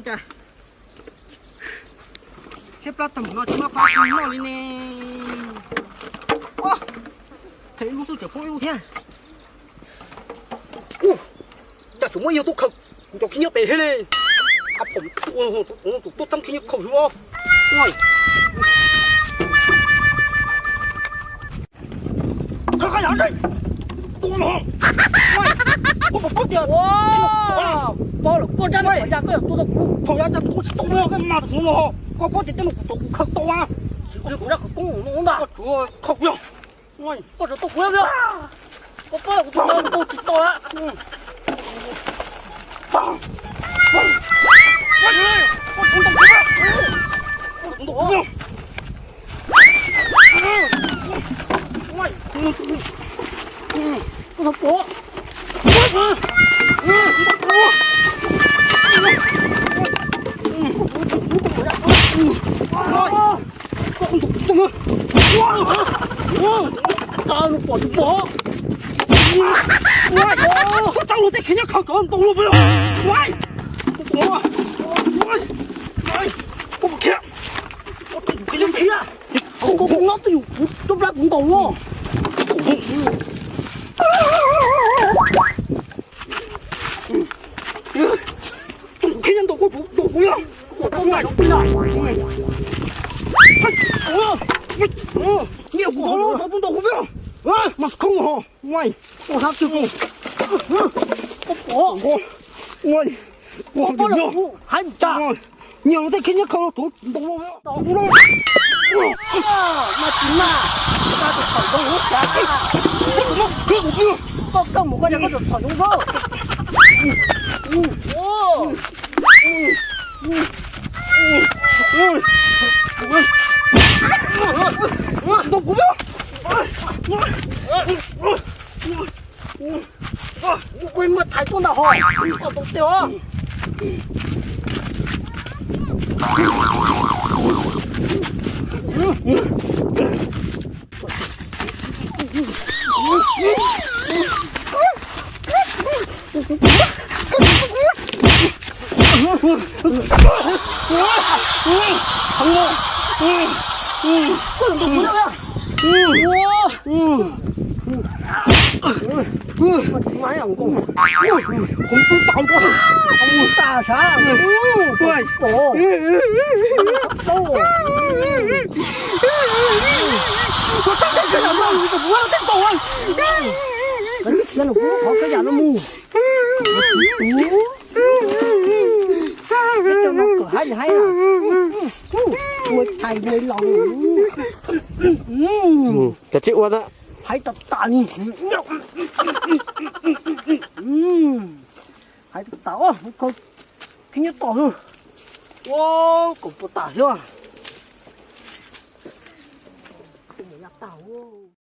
Cas siab plab tag no tsis muaj qhov tsis noj li ne. Ua, them ib lub xwb tseem poob ib lub thiab. Ua, cas tseem muaj ib tug khaws kuv cov khib nyiab pem thiab ne. Ab phom, tus tuaj txeeb khib nyiab khaws xwb los. Koj yam li, tua no. Koj puas paub tias, paub lawm, koj rab no ya koj yuav tua tau kuv. Thaum ya cas tua tsis tau no koj mas tus no. Koj paub tias tej no kuv cov kuv khaws tau a. Kuv rab khawv koob no ntag. Koj tsuas khaws kuv yog. Koj tsuas tua kuv yog. Koj paub kuv tua tua tsis tau a. Tau, pom tsis pom. Koj tau luag tej khib nyiab khaws cov ntau luaj peb. Koj khiav, koj no twb yog kuv rab plab kuv ntaus luaj. Khib nyiab ntau kuj ntaus kuv yog. Nyiam kuv ntaus luaj, kuv ntaus kuv peb. Mas khoob ho. Ua, ua hab twg, ua, ua, ua, hais tas, nyiam luag tej khib nyiab khaws los tsuav ntaus luaj. Mas tsis mas, koj tus txhom zoov lub xav, koj koj mus koj cov koj tus txhom zoov lub. Ntaus kuv. Kuv muaj thaiv tuaj ntag ho, koj tau tej os. Koj tus ntau kuv na. Koj tsis mas ib nkauj, koj mus tas sav, koj mus tas. Koj txhob teb koj yam no, koj mus tej tau. Koj tsis siab los kuv qhov koj yam no mus. Peb cov no kom haib haib, ua thaiv ua laus. Cov tsis ua, haib tas tas li. Haib tas tas, khib nyiab tom xwb. Ua, kom puas tas xwb.